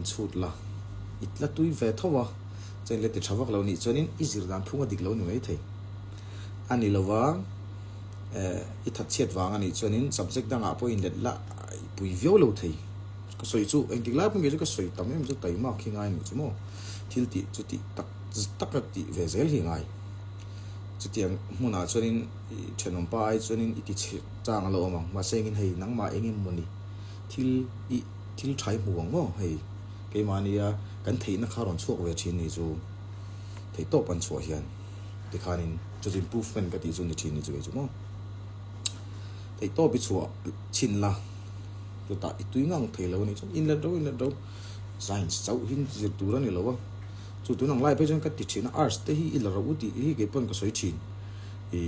Inchhut la, i tla tui ve tho a, chuan i la ti tha vak lo nih chuanin i zir dan phung a dik lo ni maithei. A ni lo va, eh, i that chhiat vang a nih chuanin subject dangah pawh inlet la i pui viau lo thei. Ka sawi chu engtik lai pawh nge chu ka sawi tam em chu taimak hi ngai nih chu maw, thil tih chu tih tak taka tih ve zel hi ngai. Chutiang hmunah chuanin i thenawmpa ai chuanin i ti chhe chang a lo awm ang, mahse engin hei nangmah eng emaw ni thil i. Thil tha i hmu ang maw hei keimahnia kan theihna kha rawn chhuak ve thin ni chu theih tawp an chhuah hian tikhanin chu chu improvement ka tih chu ni thin ni chu kei chu maw theih tawp i chhuah chhin la chutah i tui ngang thei lo a nih chuan inlet ro inlet ro science chauh hi zir tur a ni lo a chu tun ang lai phei chuan ka ti thin a arts te hi i la ro u tih hi kei pawn ka sawi thin i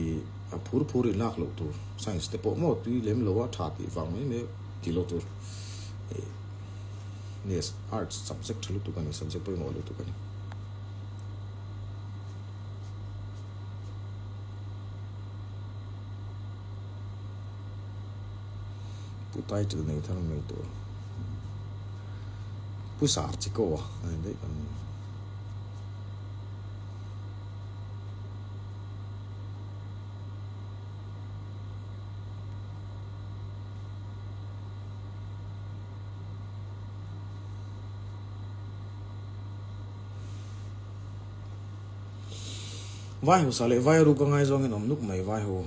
a phur phur in lak loh tur science te pawh maw tui lem lo a tha tih vang mai mai tih loh tur. Yes, arts subject tha lutuk a ni, subject pawimawh lutuk a ni. Pu title nei thar mai tur. Pu sar chi ko a, ai daih kan. Vai ho sa leh vai ruk a ngaizawng in awm nuk mai vai ho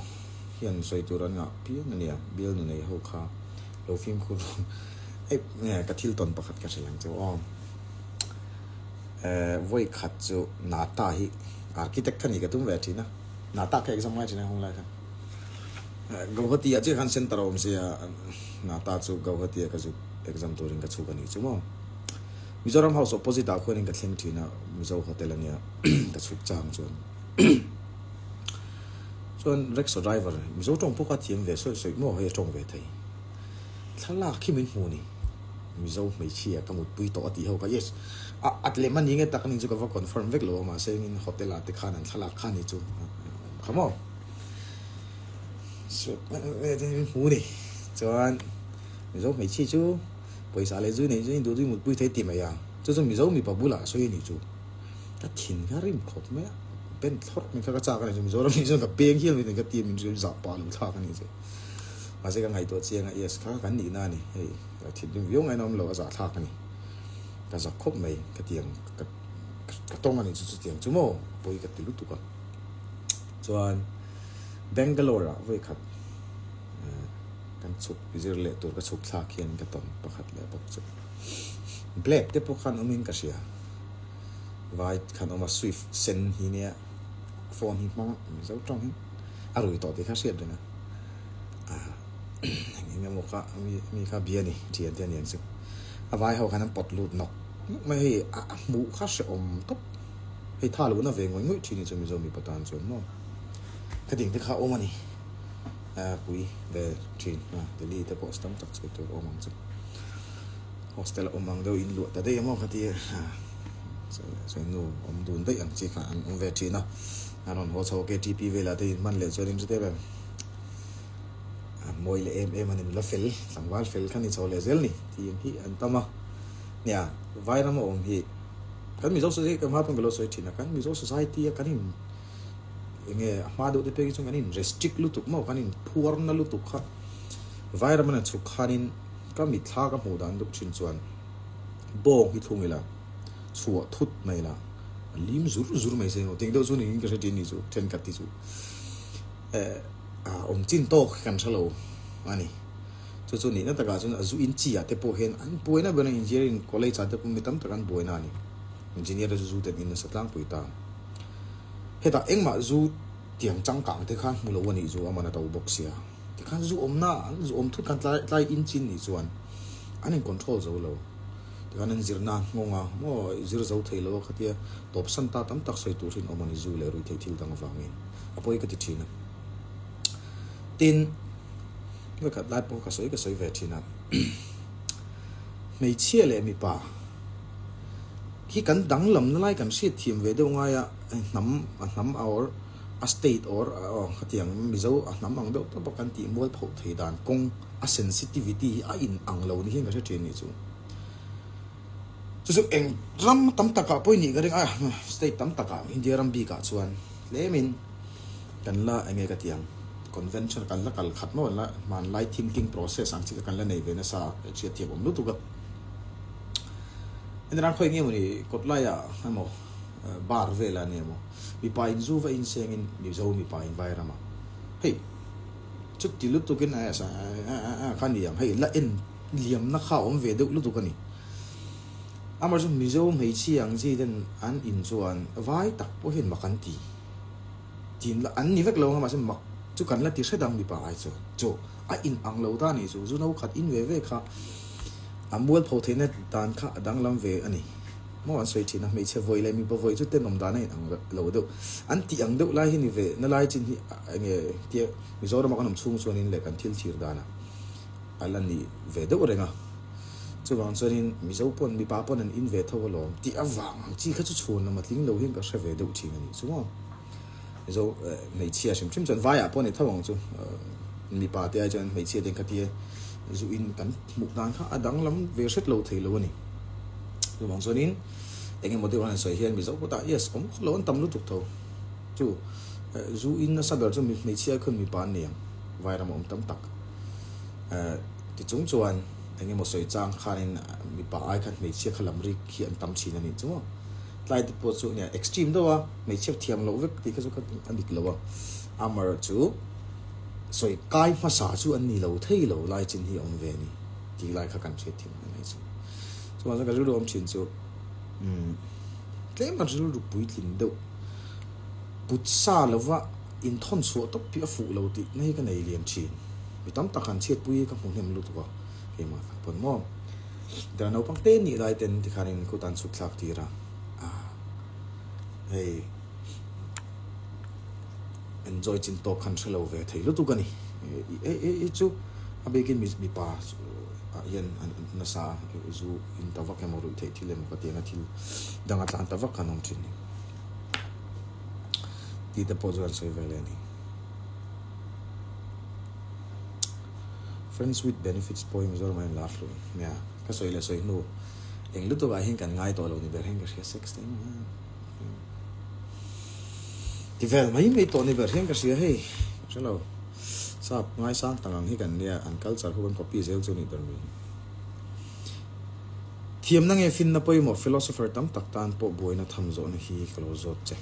hian sawi tur an ngah piang a nia bial nu nei ho kha lo fimkhur ei nge ka thil tawn pakhat ka hrilh ang chu aw eh vawi khat chu nata hi architect kha ni ka tum ve thin a nata kha exam ngai thin a hung lai khan. Gauhati ah chiah khan center a awm sia Nata chu Gauhati ah ka zuk exam turin ka chhuk a nih chu maw. Mizoram House opposite ah khuanin ka thleng thin a Mizo hotel a nia ka chhuk chang chuan chuan rickshaw driver Mizo tawng pawh kha thiam ve sawi sawi maw hei a tawng ve thei thlalak hi min hmu ni Mizo hmeichhia ka mutpui tawh a tih ho kha yes a at lem a ni nge tak a ni chu ka va confirm vek lo a mahse engin hotel ah te khan an thlalak kha a ni chu kha maw. Hmu ni chuan Mizo hmeichhia chu pawisa leh zui nei chu duh duh mutpui thei ti mai a chu chu Mizo mipa bulah a sawi a nih chu ka thin kha rim khawp mai a ben thlawrh mai kha ka chak a ni chu Mizoram nih chuan ka peng hial mai ka ti a min zah pah lo thlak a ni chu mahse ka ngaihtuah chiang a yes kha kan nihna a ni hei ka thinrim viau ngaina awm lo a zah thlak a ni ka zak khawp mai ka tiang ka ka tawng a ni chu chutiang chu maw pawi ka ti lutuk a. Chuan Bangalore ah vawi khat kan chhuk zir leh tur ka chhuk thlak hian ka tawn pakhat leh bawk chu black te pawh khan awmin ka hria vai khan awm a swift sen hi nia phone hi hmang a mizo tawng hi a rui tawh tih kha hriat reng a ah eng eng emaw kha mi mi kha bia ni thian te aniang chu a vai ho khan an pawt lut nawk nawk mai hei a hmuh kha hrehawm tawp. Hei tha lohna ve ngawih ngawih thin hi chu Mizo mipa tan chuan maw ka ding te kha awm a ni. Pui ve thin a Delhi te pawh tam tak sawi tur awm ang chu. Hostel a awm ang deuh in luah ta daih emaw ka ti a sawi nu awm dun daih ang chi kha an awm ve thin a. An rawn haw chho KTP velah te in hman leh chuan in hre tep em. Mawi leh em em a ni nula fel tlangval fel kha ni chho leh zel ni tih ang hi an tam a. Nia Vairam a awm hi. Kan Mizo society ka hma pawn ka lo sawi thin a, kan Mizo society a kan in enge a hma deuh te pek hi chuan kan in restrict lutuk maw, kan in phuar na lutuk kha Vairam an chhuk khanin ka mitthla ka hmuh dan deuh thin chuan bawng hi thlung ila chhuah thut mai ila a lim zur zur mai se emaw tih deuh chu niin ka hre thin ni chu thenkhat hi chu eh a awm chin tawk hi kan hre lo a ni. Chu chu nihna takah chuan a zu in chi ah te pawh hian an buaina ber a engineering college ah te pawh mi tam tak an buaina a ni. Engineer te chu zu ten in nasa tlangpui ta. Hetah engmah zu tiang changkang te khan hmu lo a nih chu a man a to bawk sia. Tikhan zu awmna an zu awm thut khan tlai tlai in chin nih chuan an in control zo lo. Tikhan an zirna an nghawng a maw zir zo thei lo a khatia tawp san ta tam tak sawi tur hi an awm a ni zu leh ruihtheih thil dang avangin a pawi ka ti thin a. Tin. Vekhat lai pawh ka sawi ka sawi ve thin a, hmeichhia leh mipa hi kan danglamna lai kan hriat thiam ve deuh ngai a, hnam a hnam or a state or khatiang Mizo a hnam ang deuh tawp a kan tih mual phoh thei dan kawng a sensitivity hi a in ang lo ni hian ka hre thin nih chu. Chu chu eng ram tam takah pawh i nih ka ring a, state tam takah India ram bikah chuan tlemin kan la eng nge ka ti ang convention kan la kal khat maw la hmanlai thinking process ang chi kha kan la nei ve nasa a hriat thiam awm lutuk a. Entirang khawi nge mawni kawt laiah emaw bar velah ania maw mipa in zu va insengin Mizo mipa in vai ramah hei chuti lutukin kha ni ang hei la en liamna kha a awm ve deuh lutuk a ni. Amah chu Mizo hmeichhia ang chi ten an in chuan vai tak pawh hian mak an ti. Tin la an ni vek lo ang a mahse mak chu kan la ti hret ang mipa ai chuan chu a in ang lo ta a nih chu zu no khat in ve ve kha a mualpho theihna dan kha a danglam ve a ni. Maw an sawi thin a hmeichhe vawi leh mipa vawi chu tenawm dan a in ang lo deuh an tih ang deuh lai hi ni ve na lai chin hi enge tia Mizoram a kan awm chhung chuanin leh kan thil thlir danah a la ni ve deuh reng a. Chuvang chuanin Mizo pawn mipa pawn an in ve tho alawm tih avang ang chi kha chu chhuan lam a tling lo hian ka hre ve deuh thin a nih chu maw. Mizo hmeichhia hrim hrim chuan vaiah pawh a ni tho ang chu mipa te ai chuan hmeichhia te khatia zu in kan hmuh dan kha a danglam ve hret lo thei lo a ni. Chuvang chuanin eng emaw deuh an sawi hian Mizo kutah yes awm khawp lo an tam lutuk tho chu zu in nasa ber chu hmeichhia ai khawn mipa an ni ang vairam a awm tam tak. Ti chung chuan eng emaw sawi chang khanin mipa ai khan hmeichhia kha lam rik hi an tam thin a nih chu maw. Tlai te pawh chu nia extreme deuh a, hmeichhia thiam loh vek tih kha chu a dik lo a. Amaherawh chu sawi kai hmasa chu an ni lo thei lo lai chin hi a awm ve a ni tih lai kha kan hriat thin a nih chu. Chuvang chuan ka rilru awm thin chu umm tlem kan rilru puitlin deuh put sa lova inthawn chhuah tawp hi a fuh lo tih na hi ka nei lian thin. Mi tam tak han chhiatpui hi ka hmu hnem lutuk a, keimah tak pawn maw. Dar naupang te nih lai ten tikhanin kut an chhuk thlak tir a, ah hei enjoy chin tawk khan hre lo ve thei lutuk a ni. Hei chu a bikin mipa ah hian an nasa a, zu in ta vak emaw ruih theih thil emaw ka ti ang a, thil dang a tlan ta vak khan awm thin a ni. Tih te pawh chu an sawi ve leh a ni. Friends with benefits pawh hi Mizoram ah hian lar hlawm nia ka sawi leh sawi hnu eng lutuk ah hian kan ngai tawh lo ni ber hian ka hria sex te emaw ti vel mai mai tawh ni ber hian ka hria hei ka hre lo sap ngaisang tang ang hi kan nia an culture ho kan copy zel chu ni ber mai thiamna nge finna pawimawh philosopher tam tak tan pawh buaina tham zawhna hi ka lo zawt che.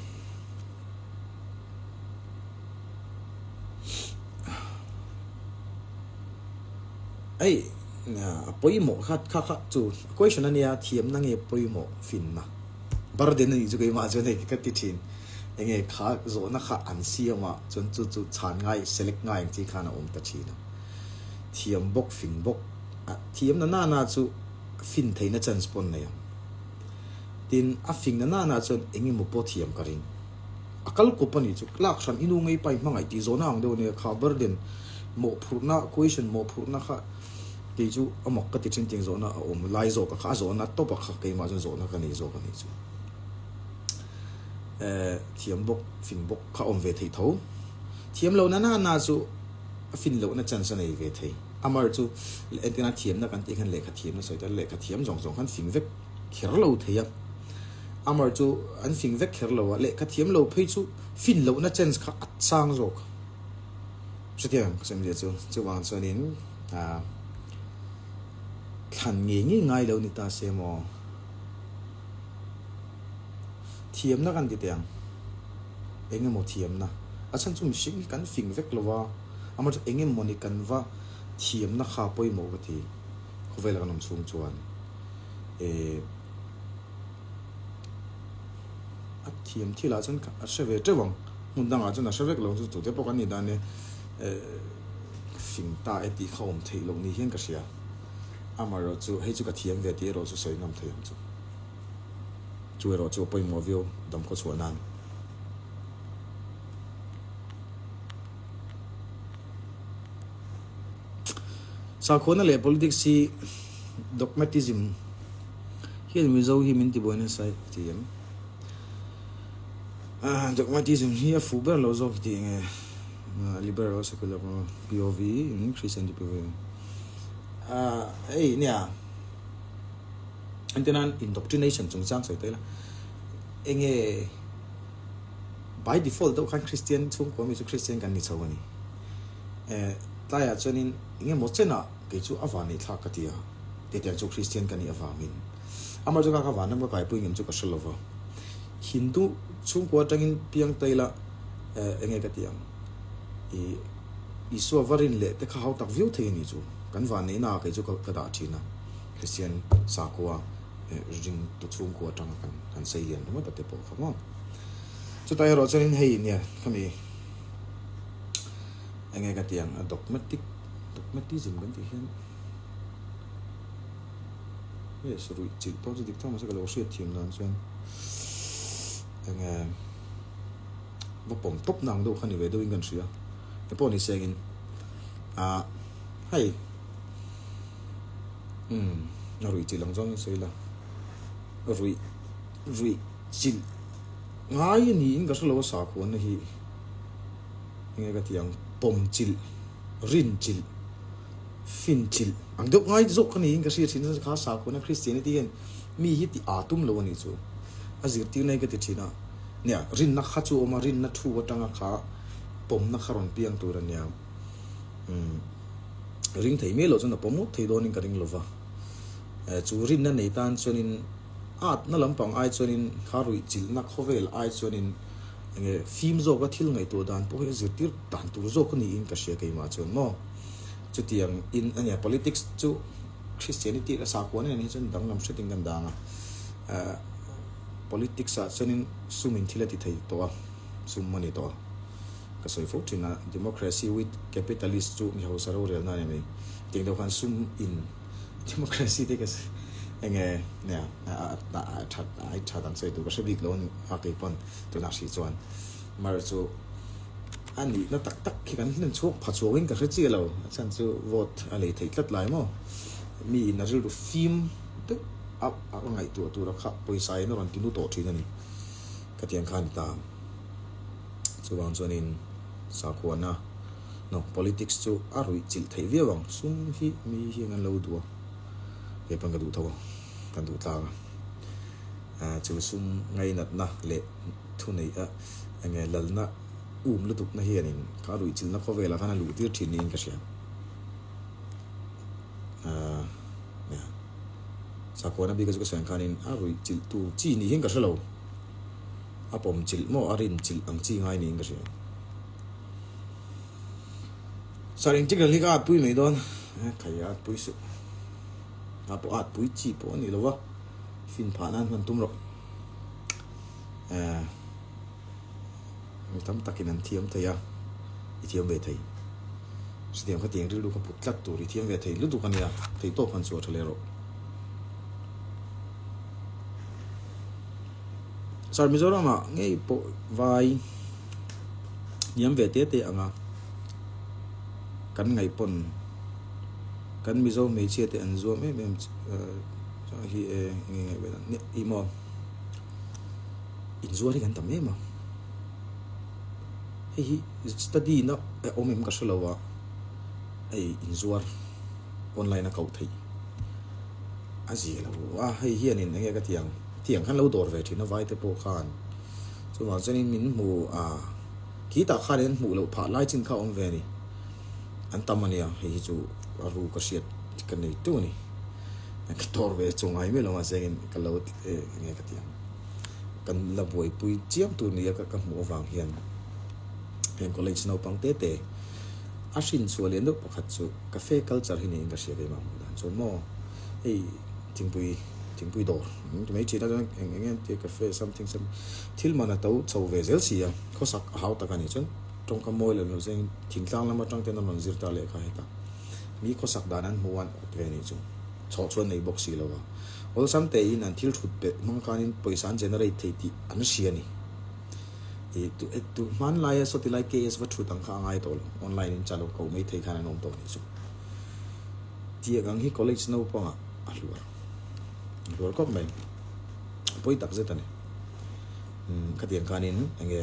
Hei a pawimawh kha kha kha chu question a nia thiamna nge pawimawh finna burden a nih chu keimah chuan hei ka ti thin enge kha zawhna kha an siam a chuan chu chu chhan ngai select ngai ang chi khan a awm ta thin a thiam bawk fing bawk a thiamna nana chu fin theihna chance pawh an nei ang tin a fingna nana chuan engemaw pawh thiam ka ring. A kal kawp a nih chu lak hran i nu ngei pai hmangaih tih zawhna ang deuh a nia kha burden mawhphurhna question mawhphurhna kha kei chu a mak ka ti thin tiang zawhna a awm lai zawk a kha a zawhna tawp a kha keimah chuan zawhna ka nei zawk a nih chu eh thiam bawk fin bawk kha awm ve thei tho thiam lohna na na chu a fin lohna chance a nei ve thei amar chu entirna thiamna kan tih khan lehkha thiamna sawi ta lehkha thiam zawng zawng khan fing vek kher lo thei a. Amar chu an fing vek kher lo a, lehkha thiam lo phei chu fin lohna chance kha a sang zawk. Hrethiam ka sawi zia chu, chuvang chuanin ah thlan ngei ngei ngai lo ni ta se maw. Thiamna kan ti teh ang, eng emaw thiamna, a chhan chu mihring hi kan fing vek lo va, amar chu eng emaw ni kan va thiamna kha pawimawh ka ti, khawvela kan awm chhung chuan eh. A thiam thil ah chuan a hre ve teuh ang hmun dangah chuan a hre vek lo chu tute pawh kan nih dan e fing ta e tih kha awm theih loh ni hian ka hria amaherawh chu hei chu ka thiam ve tih erawh chu sawi ngam thei ang chu chu erawh chu a pawimawh viau damkhaw chhuah nan. Sakhuana leh politics hi dogmatism hian Mizo hi min tibuai nasa i ti em? Dogmatism hi a fuh ber lo zawk i ti enge? Liberal or secular POV in Christianity POV. Hei nia. Entirnan indoctrination chungchang sawi ta ila, enge by default deuh khan Kristian chhungkua mi chu Kristian kan ni chho a ni. Eh, tlaiah chuanin engemaw chenah kei chu a van neih thlak ka ti a, tetiang chu Kristian ka nih avangin. Amah chu ka ka vanram ka kaipui ngem chu ka hre lova. Hindu chhungkua atangin piang ta ila, eh, enge ka ti ang, ih, Isua va rin leh te kha hau tak viau thei a ni chu. Kan van neihnaah kei chu ka dah thin a. Kristian sakhua ringtu chhungkua atanga kan han sei lian ringawt a te pawh kha maw. Chutah erawh chuanin hei nia khami enge ka ti ang a dogmatic dogmatism kan tih hian yes ruih chilh pawh chu dik tak mahse ka lo hriat thiam dan chuan enge va pawm tawp na ang deuh kha ni ve deuhin kan hria he pawh ni sengin ah hei. Umm a ruih chilh ang zawng in sawi la ruih ruih chilh ngai a niin ka hrelo a sakhuana hi enge ka tih ang pawm chilh rin chilh fin chilh ang deuh ngai zawk ka niin ka hria thin a kha sakhuana Christianity hian mi hi tih aa tum lo a nih chu a zirtirna hi ka ti thin a nia rinna kha chu a awm a rinna thu atanga kha pawmna kha rawn piang tur a nia umm. Ring thei miah loh chuan a pawm ngawt thei dawnin ka ring lova. Chu rinna nei tan chuanin atna lampang ai chuanin kha ruih chilhna khawvel ai chuanin enge fim zawka thil ngaihtuah dan pawh hi a zirtir dan tur zawk a niin ka hria keimah chuan maw. Chutiang in a nia politics chu Christianity a sakhua nen hi chuan danglam hretin kan dang a. Politics ah chuanin sumin thil a ti thei tawh a, sum a ni tawh a. Ka sawi fo thin a, democracy with capitalist chu mi hausa rorelna a ni mai. Tiang deuh khan sum in democracy te ka enge nia a that ai that ang sawi tur ka hre bik lo a kei pawn tunah hrih chuan mar chu a nihna tak tak khi kan hlen chhuak pha chhuakin ka hre chiah lo a chhan chu vote a lei theih tlat lai maw mi in a rilru fim deuh a a ngaihtuah tura kha pawisa in a rawn ti nu tawh thin a ni ka tiang khan ta. Chuvang chuanin sakhuana no politics chu a ruih chilh theih viau ang. Sum hi mi hian an lo duh a, kei pawn ka duh tho a, kan duh tlang a. Chu sum ngainatna leh thuneih a enge lalna um lutukna hianin kha ruih chilhna khawvelah khan a luh tir thin niin ka hria. Sakhuana bika chu ka sawi ang khanin a ruih chilh tu chi ni hian ka hre lo. A pawm chilh maw a rin chilh ang chi ngai niin ka hria. Sir integral hi ka at pui mai dawn. Khai a at pui suh. A pawh at pui chi pawh a ni lo va. Fin phah nan hman tum rawh. Mi tam takin an thiam thei a, i thiam ve thei. Chutiang khatiang rilru kha put tlat tur i thiam ve thei lutuk a nia, theihtawp han chhuah tha leh rawh. Sir Mizoram ah ngei pawh vai hniam ve te te anga kan ngaih pawn kan Mizo hmeichhia te an zuam em em hi e nge ngaih ve dan i maw inzuar hi kan tam em a hei hi study na awm em ka hre lo a hei inzuar online a koh theih. A zia lo a, hei hianin enge ka ti ang, tiang khan lo dawr ve thin a vai te pawh khan chuvang chuanin min hmu a, khitah khan in hmuh loh phah lai chin kha a awm ve a ni, an tam a nia hei hi chu a ru ka hriat ka nei teuh a ni, ka dawr ve chu ngai miah lo mahse engin ka lo enge ka ti ang, kan la buaipui chiam tur nia ka hmuh avang hian heng college naupang te te. A hrin chhuah lian deuh pakhat chu cafe culture hi niin ka hria keimah hmuh dan chuan maw hei thingpui thingpui dawr an ti mai thin a chuan eng eng nge tia cafe something something thil man a to chho ve zel si a khawsak a hau tak a nih chuan tawngkam mawi leh loh zengin thingtlang lam atang ten an rawn zir ta lehkha heta mi khawsak dan an hmu a an awt ve a nih chu chhawh chuan nei bawk si lo a awlsam tein an thil thut belh hmang khanin pawisa an generate thei tih an hria a ni. Ih tu eh tu hmanlaia saw tilai KS va thut ang kha a ngai tawh lo, online in chalo ko mai thei khan an awm tawh nih chu. Tiang ang hi college naupangah a hluar, a hluar khawp mai, a pawi tak zet a ni. Umm khatiang khanin enge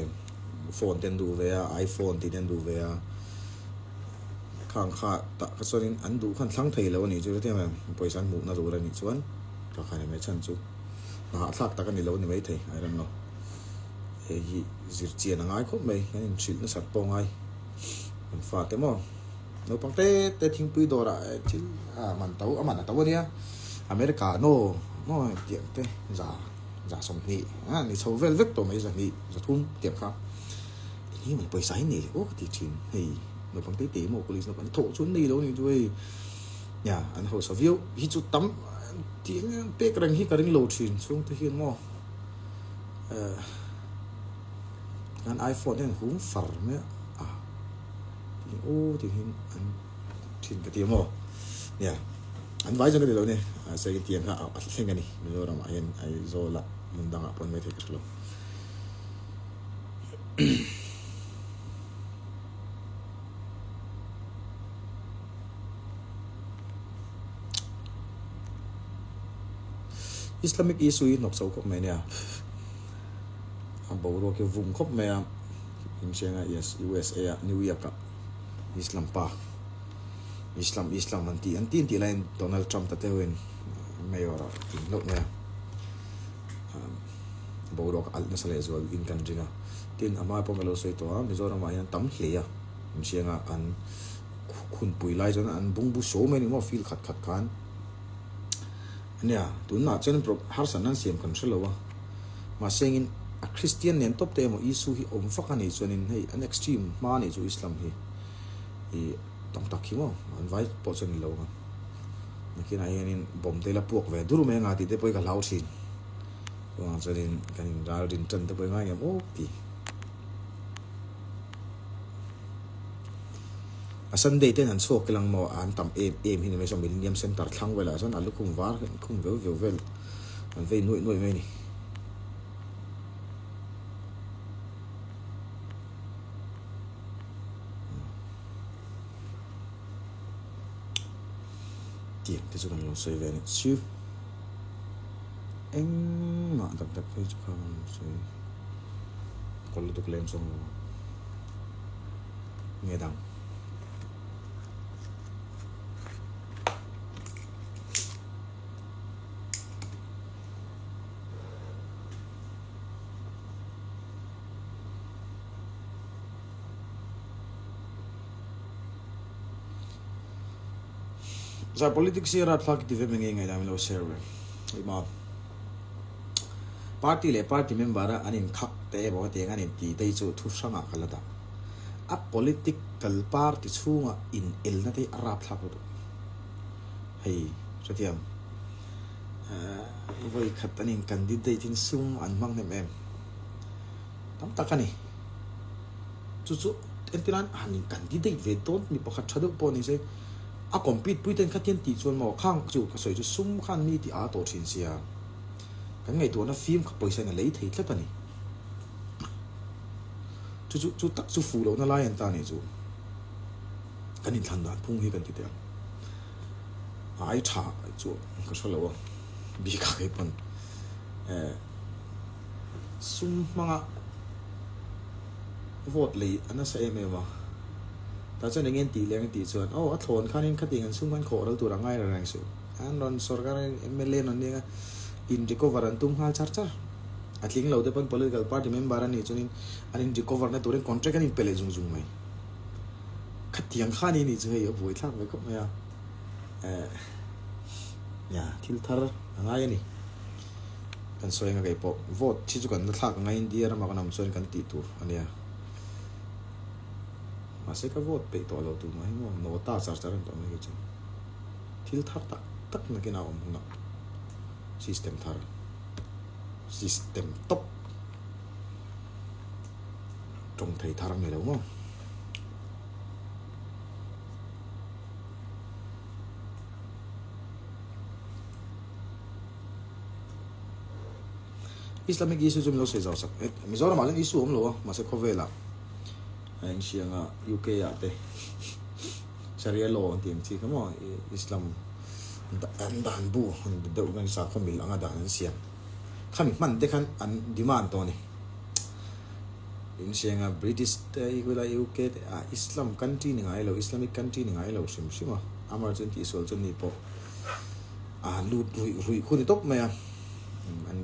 phone te an duh ve a, iPhone tih te an duh ve a, khang kha tah kha chuanin an duh khan thlang thei lo a nih chu hetiang em pawisa an hmuhna tur a nih chuan. kha kha ni mai chhan chu hna hahthlak tak a ni lo ni maithei I don't know. Hei hi zir chian a ngai khawp mai kan inhrilh nasat pawh a ngai kan fate maw naupang te te thingpui dawrah thil a man to a man a to a nia America naw maw tiang te za za 20 a ni chho vel vek tawh mai 200 300 tiang kha eng nge pawisa hi nei aw ka ti thin hei naupang te te maw college naupang thawh chu an nei lo a nih chu hei nia an hausa viau hi chu tam tih pek reng hi ka ring lo thin chhungte hian maw. Kan iPhone hian hum far mai a ti aw ti hian an thin ka ti maw nia an vai zawng ka ti lo ni mahse tiang kha a thleng a ni Mizoram ah hian Aizawl ah hmun dang ah pawh an mai thei ka hre lo. Islamic issue hi hnawk chho khawp mai nia. A boruak hi vum khawp mai a. Incheng a yes USA a New York a Islam pa Islam Islam an ti an ti an tih laiin Donald Trump ta te hoin mayor a tling hlauh mai a. Boruak a alh nasa leh zual in kan ring a. Tin a hma pawh ka lo sawi tawh a Mizoram ah hian tam hle a. Incheng a an khunpui lai chuan an bungbu so mai a ni maw field khat khat khan. Nia, tunah chuan harsatna an siam kan hre lo a, mahse engin a Kristian nen tawp te emaw Isu hi awm vak a nih chuanin hei an extreme hma a nih chu Islam hi i tam tak hi maw an vai pawh chuan ni lo ang. Nakinah hianin bomb te la puak ve dur mai anga tih te pawh hi ka hlau thin. Chuvang chuanin kan inralrin tan te pawh hi ngai ngem awk ti. A Sunday ten an chhuak kel ang maw an tam em em hi ni mai saw Millennium Centre thlang velah chuan a lukhum var an khum veu veu vel an vei nuaih nuaih mai a ni. Tiang te chu kan lo sawi ve a ni chu engmah dak dak phei chu kha kan lo sawi kawl lutuk lem chuang lo a. Nge dang. Zai politics hi rapthlak ti ve mai nge ngaihdan min lo share ve. Hei ma. Party leh party member a an inkhak te emaw hetiang an inti te hi chu thu hrangah ka la dah. A political party chhunga inelna te hi a rapthlak lutuk. Hei hrethiam vawi khat an in candidate in sum an hmang hnem em? Tam tak a ni. Chu chu entirnan han in candidate ve dawn mi pakhat tha deuh pawh ni se a compete pui ten khatian tih chuan maw khang chu ka sawi chu sum khan mi tih a tawh thin sia. Kan ngaihtuahna fim kha pawisa in a lei thei tlat a ni. Chu chu chu tak chu fuh lohna lai an ta nih chu. Kan inthlan dan phung hi kan ti teh ang. A ai tha chu ka hre lo a bik a kei pawn eh sum hmanga vote lei a nasa em em a. Tah chuan eng nge an tih leh ang tih chuan aw a thlawn khanin khatiang an sum khan khawh ral tur a ngai reng reng suh. An rawn sorkar mla an rawn nia in recover an tum nghal char char. A tling lo te pawn political party member a nih chuanin an in recover na turin contract an in pe leh zung zung mai. Khatiang kha ni nih chu hei a buai thlak ve khawp mai a. Eh nia thil thar a ngai a ni. Kan sawi anga kei pawh vote hi chu kan la thlak angai India ramah kan awm chuan kan tih tur a nia. Mahse ka vote peih tawh lo tur mah hi maw nota char char an tawh mai hi chu. Thil thar tak tak nakin a awm hunah system thar. System tawp tawng thei thar ang ni lo maw. Islamic issue chu min lo sawi zau sak Mizoramah chuan issue awm lo a mahse khawvelah a inhriang a UK ah te Sharia law an tih ang chi kha maw Islam an dan bu an deuh nge sakhaw mil anga dan an siam khami hman te khan an demand tawh a ni inhriang a British te khawilai UK te ah Islam country ni ngai lo Islamic country ni ngai lo hrim hrim a amah chu an tihsual chu an ni pawh. A han lut ruih ruih khu ni tawp mai a, an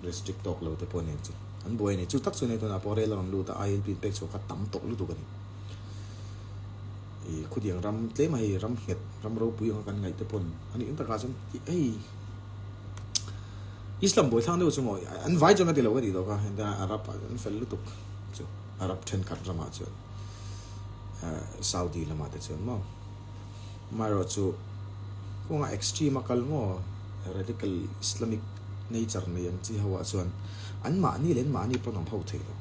restrict tawk lo te pawh nen chu an buai a ni. Chu tak chu nei tunah pawh rel a rawn lut a, ILP in pek chhuah kha tam tawh lutuk a ni. Ih khutiang ram tlem a hei ram nghet ram ropui anga kan ngaih te pawn a nih takah chuan hei Islam buai thlang deuh chu maw an vai chuan ka ti lo ka tih tawh kha heng Arab ah an fel lutuk chu Arab thenkhat ramah chuan Saudi lamah te chuan maw. Amaherawhchu, kawnga extreme a kal maw, radical Islamic nature nei ang chi ho ah chuan anmahni leh anmahni pawn awm ho thei lo.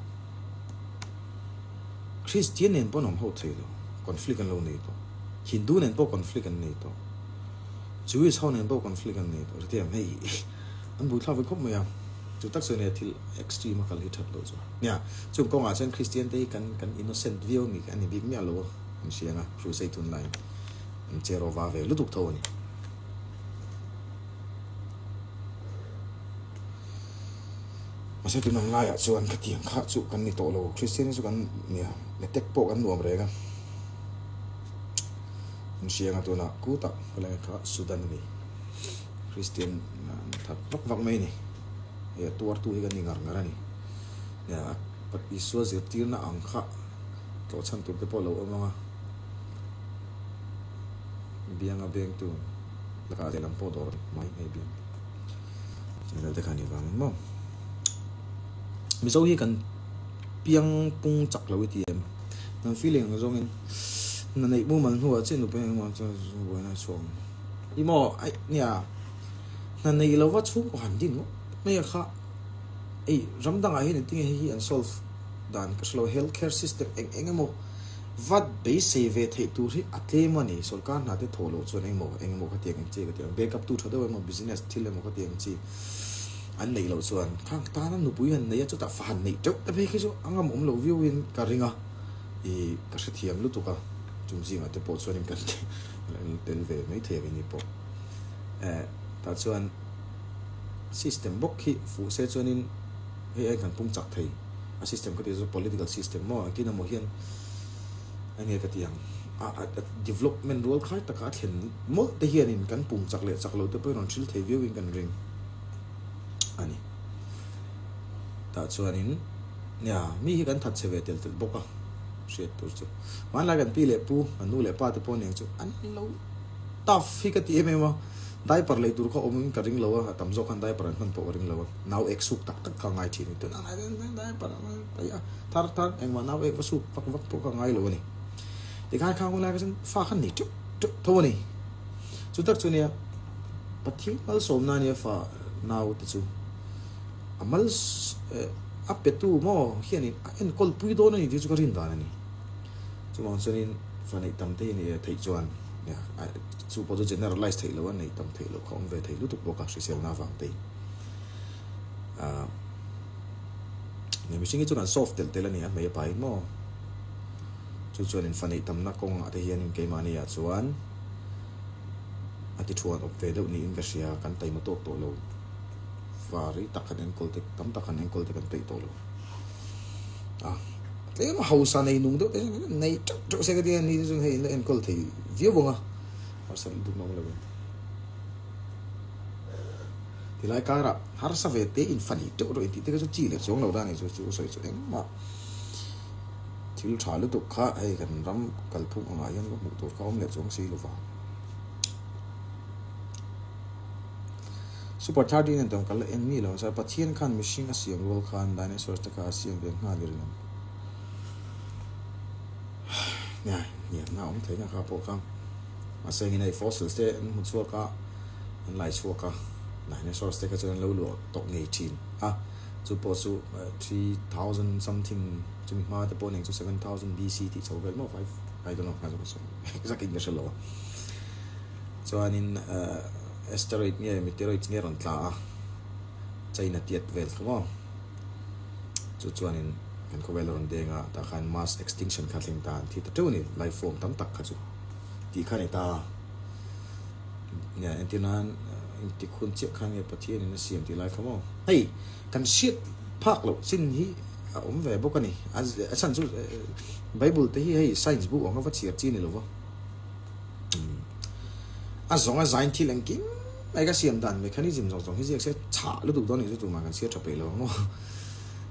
Christian nen pawn awm ho thei lo, conflict an lo nei tawh. Hindu nen pawh conflict an nei tawh. Jewish ho nen pawh conflict an nei tawh. Hetiang hei an buaithlak ve khawp mai a. Chu tak chuan nia thil extreme a kal hi that loh chu. Nia, chung kawngah chuan Christian te hi kan kan innocent viau a mi a ni bik miah lo a. An hria anga crusade hun laiin an che rawva ve lutuk tho a ni. Mahse tun ang laiah chuan khatiang kha chu kan ni tawh lo, Kristian hi chu kan nia, attack pawh kan nuam reng a. An hria anga tunah kutah helai kha Sudan a ni, Kristian an that vak vak mai a ni, hei a tuartu hi kan ni ngar ngar a ni. Nia Isua zirtirna ang kha. Tlawh chhan tur te pawh lo awm ang a, bianga bengtu lakah lehlam pawh dawr mai ngei biang vel te kha ni vangin maw. Mizo hi kan piang pung chak lo i ti em? Nan feeling ang zawngin na neih mumal hnuah chiah nupui engemaw chuan buaina a chhuak ang. I maw aih nia hna nei lova chhungkaw han din ngawt mai a kha ei ram dangah hian engtinge hei hi an solve dan ka hrelo health care system eng eng emaw vat beisei ve theih tur hi a tlem a ni sorkar hna te thawh loh chuan engmaw eng emaw ka ti ang chi ka ti ang backup tu tha deuh emaw business thil emaw ka ti ang chi an neih loh chuan khang tana nupui han nei a chutah fa han neih teuh te phei khi chu a ngam awm loh viau in ka ring a ih ka hrethiam lutuk a chung zingah te pawh chuanin kan tel ve mai thei ang ini pawh eh tah chuan system bawk khi fuh se chuanin. Hei ai kan pung chak thei a system ka tih chu political system maw engtin emaw hian enge ka tih ang a a development rual khai taka a thlen mawlh te hianin kan pung chak leh chak lo te pawhin rawn hril thei viau in kan ring a ni. Tah chuanin nia mi hi kan that chhe ve tel tel bawk a hriat tur chu hmanlai kan pi leh pu kan nu leh pa te pawh aniang chu an lo tough hi ka ti em em a. Diaper lei tur kha awm in ka ring lo a, a tam zawk khan diaper an hman pawh ka ring lo a, nau ek suk tak tak kha a ngai thin a ni. Tunah ngai hian diaper a paih a, thar thar engmah nau ek va suk vak vak pawh kha a ngai lo a ni. Tikhan khang hun lai kha chuan fa khan nei teuh teuh tho a ni. Chu tak chu nia Pathian malsawmna ania fa nau te chu a mal a petu maw hianin a enkawl pui dawn a ni tih chu ka rin dan a ni. Chuvang chuanin fa neih tam te hi nia theih chuan chu pawh chu generalize theih loh a neih tam theih loh kha awm ve thei lutuk bawk a hriselna avang te in. Ahh mihring hi chu kan soft telh telh a ni a hmei a pahin maw chu chuanin fa neih tamna kawngah te hianin keimahni ah chuan a ti thuan awp ve deuh niin ka hria kan taima tawk tawh lo fa rei tak kan enkawl te tam tak kan enkawl te kan peih tawh lo. A tlem a hausa nei nung deuh te hian nei teuh teuh se ka ti a ni te chuan hei in la enkawl thei viau ang a harsa lutuk na awm lo in tilai karah harsa ve te in fa nei teuh rawh intih te kha chu chi leh chuang lo dan a ni chu chu sawi chu engmah thil tha lutuk kha hei kan ram kalphung angah hian va hmuh tur kha awm leh chuang si lo vang. Super 13 an tam kal en mi lo sa Pathian khan mihring a siam rual khan dinosaurs te kha a siam ve nghal i rinawm. Nia hniamna awm thei na kha pawh kha mahse engin hei fossils te an hmu chhuak a an lai chhuak a dinosaurs te kha chuan an lo luah tawh ngei thin a chu pawh chu 3000 something chumi hma te pawh nen chu 7000 BC tih chho vel maw 5 I don't know exact in ka hre lo a. Chuanin asteroid nge meteoroid nge rawn tla a, China tiat vel kha maw? Chu chuanin kan khawvel a rawn deng a, tah khan mass extinction kha a thleng ta an thi ta teuh a ni, life form tam tak kha chu tih kha a ni ta. Nia entir nan engtik hun chiah khan nge Pathianin a siam tih lai kha maw? Hei kan hriat phak loh chin hi a awm ve bawk a ni, a chhan chu Bible te hi hei science bu ang a va chhiar chi a ni lo va. A zawng a zain thil engkim mai ka siam dan mechanism zawng zawng hi ziak se chhah lutuk dawn nih chu tumah kan chhiar tha peih lo ang maw.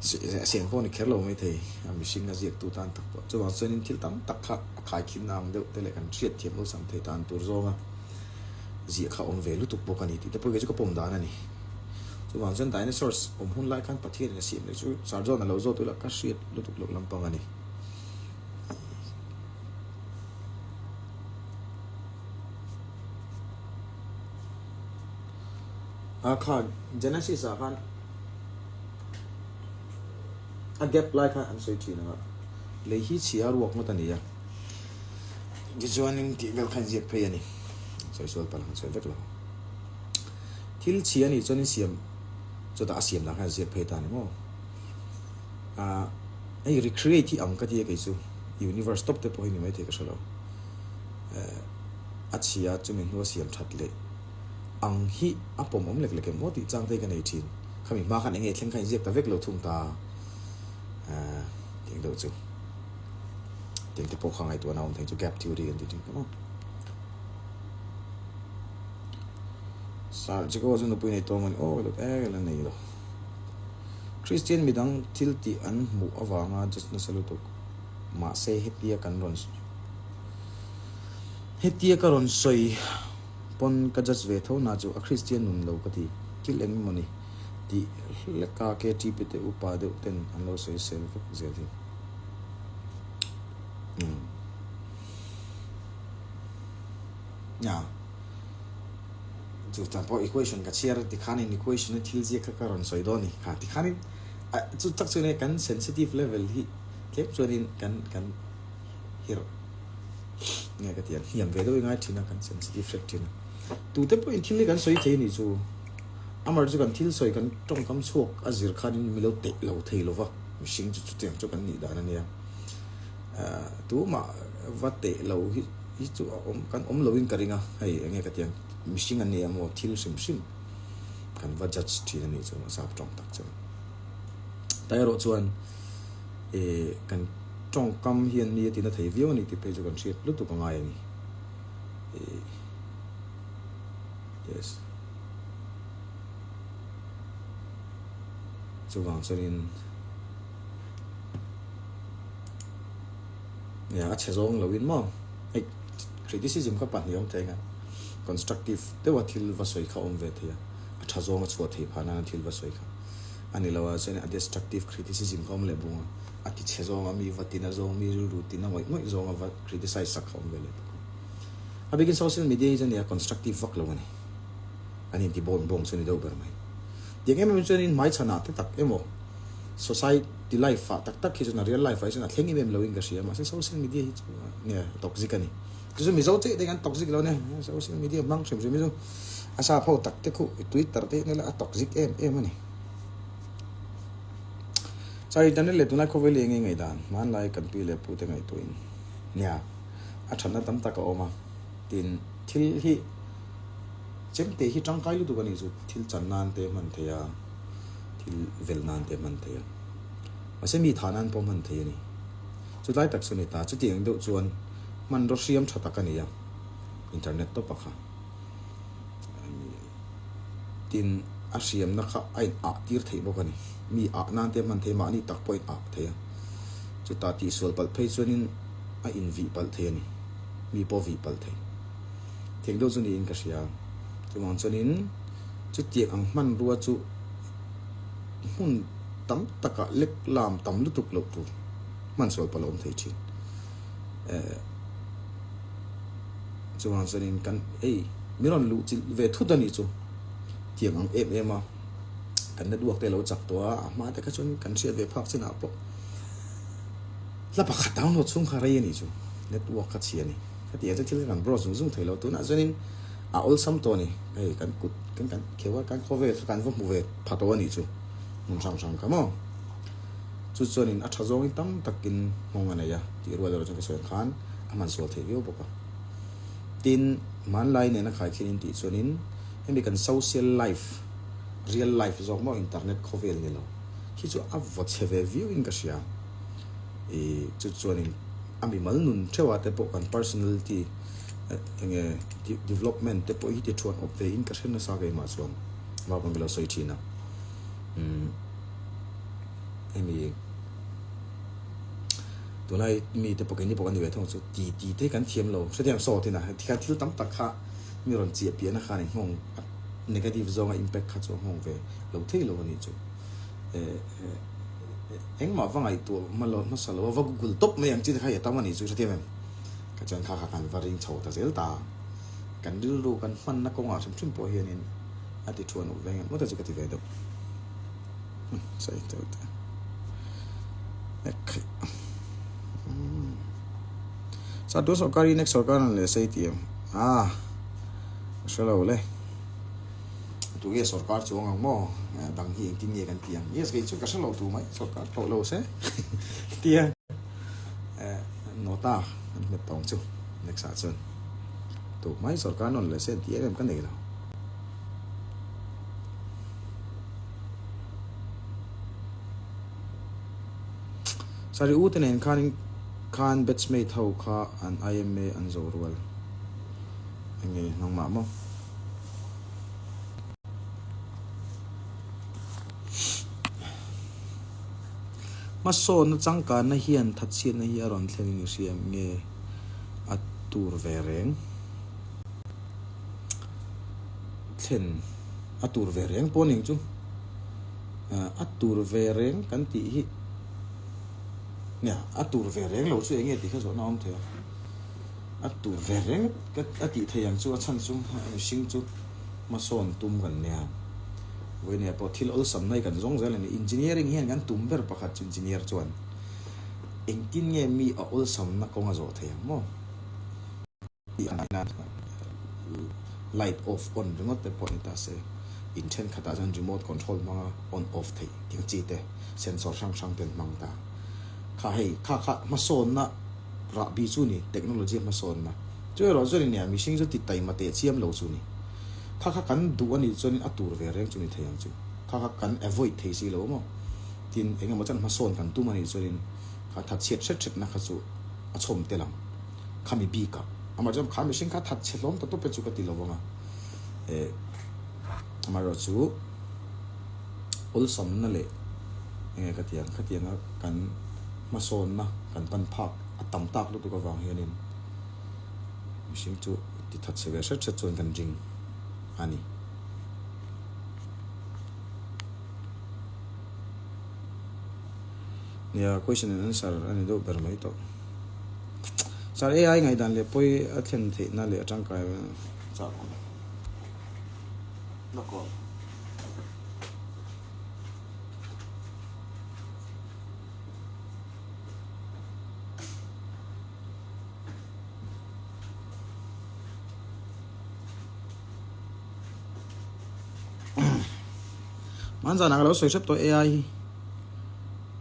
Siam pawh ni kher lo maithei a mihring a ziaktu tan tak pawh. Chuvang chuanin thil tam tak kha a khaikhinna ang deuh te leh kan hriatthiam awlsam thei tan tur zawnga ziah kha awm ve lutuk bawk a ni tih te pawh kei chu ka pawm dan a ni. Chuvang chuan dinosaurs awm hun lai khan Pathianin a siam leh chu Sarjawn a lo zawt ula ka hriat lutuk loh lampang a ni. A kha Genesis ah khan a gap lai khan an sawi thin ang a, lei hi chhia ruak ngawt a ni a, tichuanin tih vel kha inziak phei a ni, sawi sual palh ang sawi vek lo. Thil chhia a nih chuan in siam chutah a siam dan khan inziak phei ta a ni maw? Ah hei recreate hi ang ka ti a kei chu universe tawp te pawh hi ni maithei ka hre lo. Eh a chhia chumi hnu a siam that leh ang hi a pawm awm lek lek em maw tih chang te hi ka nei thin. Khami hma khan enge thleng kha inziak ta vek lo thung ta eh tih deuh chu tiang te pawh kha ngaihtuahna awm thei chu gap theory kan ti thin kha maw. Sir Jacob chu nupui nei tawng a ni aw ka lut e la nei lo. Kristian midang thil tih an hmuh avanga judge nasa lutuk mahse hetia kan rawn hetia ka rawn sawi pawn ka judge ve tho na chu a Kristian nun lo ka ti thil eng emaw ni tih hleka KTP te upa deuh ten an lo sawi sel vek zel hi. Umm. Nia. Chu tan pawh equation ka chhiar tikhanin equation a thil ziak kha ka rawn sawi dawn a ni. Kha tikhanin chu tak chuan kan sensitive level hi tlem chuanin kan kan hirh nge ka ti ang hniam ve deuh i ngai thin a kan sensitive hret thin a. Tute pawhin thil hi kan sawi thei a nih chu. Amar chu kan thil sawi kan tawngkam chhuak a zir khanin mi lo teh lo thei lova mihring chu chutiang chu kan nih dan a nia. Tumah va teh lo hi hi chu a awm kan awm loin ka ring a hei enge ka tiang mihring an ni emaw thil hrim hrim kan va judge thin a nih chu a sap tawng tak chuan ta erawh chuan eh kan tawngkam hian mi a tina thei viau a ni tih phei chu kan hriat lutuk a ngai a ni eh yes chuvang chuanin. Nia a chhe zawng loin maw hei criticism kha pahnih awm thei anga constructive deuha thil va sawi kha awm ve thei a a tha zawnga chhuah theih phah nana thil va sawi kha a ni lo a chuan a destructive criticism kha awm leh bung a a ti chhe zawnga mi va tina zawng mi rilru tina ngawih ngawih zawnga va criticize sak kha awm ve leh bawk a a bikin social media hi chuan nia constructive vak lo a ni an inti bawng bawng chu a ni deuh ber mai tiang em em chuanin hmaichhanah te tak emaw Society life ah tak tak hi chuan a real life ah hi chuan a thleng em em lo in ka hria mahse social media hi chu nge toxic a ni. Chu chu Mizo chiah te hian toxic lo nia social media hmang hrim hrim hi chu a sap ho tak te khuh twitter te hi a toxic em em a ni. Chuan internet leh tunlai khawvel hi eng nge ngaihdan hmanlai kan pi leh pu te ngaihtuah in nia a thatna tam tak a awm a tin thil hi chemte hi tangkai lutuk a nih chu thil chan nan te hman theih a. Thil vel nan te hman thei a, mahse mi thah nan pawh hman thei a ni. Chutlai tak chu a ni ta, chutiang deuh chuan hmanraw hriam tha tak a ni a, internet tawpa kha. Tin, a hriamna kha a in ah tir theih bawk a ni. Mi ah nan te hman thei, mahni tak pawh a in ah thei a. Chutah tihsual palh phei chuanin a in vih palh thei a ni, mi pawh vih palh thei. Theng deuh chu niin ka hria. Chuvang chuanin. Chutiang ang hmanrua chu hmun tam takah lek lam tam lutuk loh tur hman sual pawh a awm thei thin. Eh, chuvang chuanin kan ei min rawn luh chilh ve thut a nih chu tiang ang em em a kan network te lo chak tawh a, a hma te kha chuan kan hriat ve phak chinah pawh hla pakhat download chhung kha rei a nih chu network kha chhia a ni. Hetiang chu thil kha kan browse zung zung thei lo tunah chuanin A awlsam tawh a ni. Hei kan kut kan kan kheuh a, kan khawvel kha kan va hmu ve pha tawh a nih chu. Hmun hrang hrang kha maw. Chu chuanin a tha zawngin tam takin nghawng a nei a tih rual erawh chuan ka sawi ang khan a hman sual theih viau bawk a. Tin, hmanlai nena khaikhin in tih chuanin hemi kan social life, real life zawk maw internet khawvel ni lo khi chu a vaw chhe ve viauin ka hria. Ih chu chuanin a mimal nun theuhah te pawh kan personality. Enge development te pawh hi ti thuan awp ve in ka hre nasa keimah chuan vak ang ka lo sawi thin a. Umm hemi tunlai mi te pawh keini pawh kan ni ve thung chu ti ti te kan thiam lo hrethiam sawt in a tikhan thil tam tak kha mi rawn chiah piahna khan in nghawng a negative zawnga impact kha chu a nghawng ve lo thei lo a nih chu. Engmah va ngaihtuah hmasa lo a va google tawp mai ang chi te kha i a tam a nih chu hrethiam em? Ka chuan kha kha kan va ring chho ta zel ta. Kan rilru kan hmanna kawngah hrim hrim pawh hianin a ti thuan uk veng em ngawt a chu ka ti ve deuh. Sawi deuh teh. Ekhaih. Sa tun sorkar hi next sorkar an leh sei ti em? Ah, ka hre lo le. Tu nge sorkar chuang ang maw? Dang hi engtin nge kan ti ang? Yes, kei chu ka hre lo tu mai sorkar tawh lo se. Tia. Nota an hmet tawng chu next ah chuan tu mai sorkar nawn leh se an ti em em ka nei lo. Sari u te nen khan khan batchmate ho kha an IMA an zo rual enge nangmah maw. Hmasawnna changkanna hian thatchhiatna hi a rawn thlen in i hria em nge a tur ve reng thlen a tur ve reng pawh ning chu a tur ve reng kan tih hi nia a tur ve reng lo chu enge tih kha zawhna a awm thei a a tur ve reng a tih theih ang chu a chhan chu mihring chu hmasawn tum kan nia. Vawinia pawh thil awlsam mai kan zawng zel a ni. Engineering hian kan tum ber pakhat chu engineer chuan engtin nge mi a awlsamna kawng a zawh thei ang maw? Tih a ngaihna light off on ringawt te pawh ni ta se, in thenkhatah chuan remote control hmanga on off theih tih ang chi te sensor hrang hrang ten hmang ta. Kha hei kha kha hmasawnna Rahbi chu ni, technology a hmasawnna. Chu erawh chuan in nia, mihring chu ti taima teh chiam lo chu ni. Kha kha kan duh a nih chuanin a tur ve reng chu ni thei ang chu. Kha kha kan avoid thei si lo maw? Tin, eng emaw chuan hmasawn kan tum a nih chuanin kha thatchhiat hret hretna kha chu a chhawm tel ang. Khami bikah. Amah chuan kha mihring kha thatchhe hlawm ta tawp e chu ka ti lo vang a. Eh, amaherawhchu awlsamna leh enge ka ti ang, khatianga kan hmasawnna kan pan phak a tam tak lutuk avang hianin mihring chu ti that chhe ve hret hret chuan kan ring a ni. Nia, question and answer a ni deuh ber mai tawh. Sir, AI ngaihdan leh pawi a thlen theihna leh a tangkai chak awm. Hmanzanah ka lo sawi hrep tawh AI hi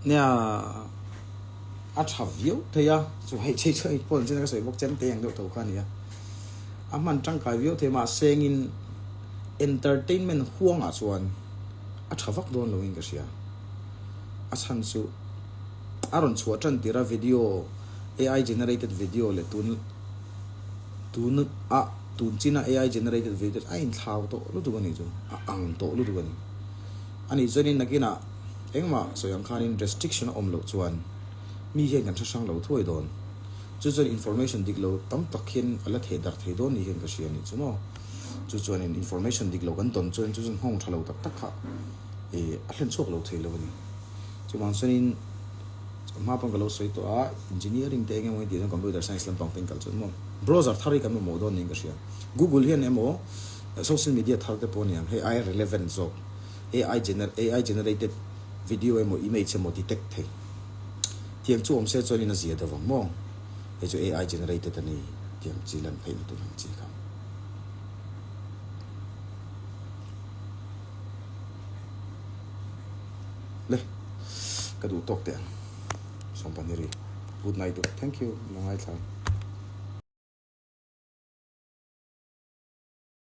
nia a tha viau thei a chu hei chei chu hei pawh ka sawi bawk chem te ang deuh tho kha a ni a a hman tangkai viau thei mahsengin entertainment huangah chuan a tha vak dawn loin ka hria. A chhan chu a rawn chhuah tan tir a video AI generated video leh tun tun a tun china AI generated video a inthlau tawh lutuk a nih chu a ang tawh lutuk a ni. A nih chuanin nakinah engmah sawi ang khanin restriction a awm loh chuan mi hian kan hre hrang lo thuai dawn. Chu chuan information dik lo tam tak hian a la theh darh thei dawn ni hian ka hria a nih chu maw. Chu chuanin information dik lo kan dawn chuan chu chuan nghawng tha lo tak tak kha ih a hlen chhuak lo thei lo a ni. Chuvang chuanin hma pawn ka lo sawi tawh a, engineering te eng emaw tih chuan computer science lampang te in kal chuan maw browser thar hi kan mamawh dawn niin ka hria. Google hian emaw social media thar te pawh a ni ang hei aia relevant zawk AI gener AI generated video emaw image emaw detect thei. Tiang chu awm se chuanin a zia deuh vang maw? Hei chu AI generated a ni tiang chi lan theihna tur ang chi kha. Le, ka duh tawk teh ang. 22 ri. Good night u. Thank you. Lo ngaithla.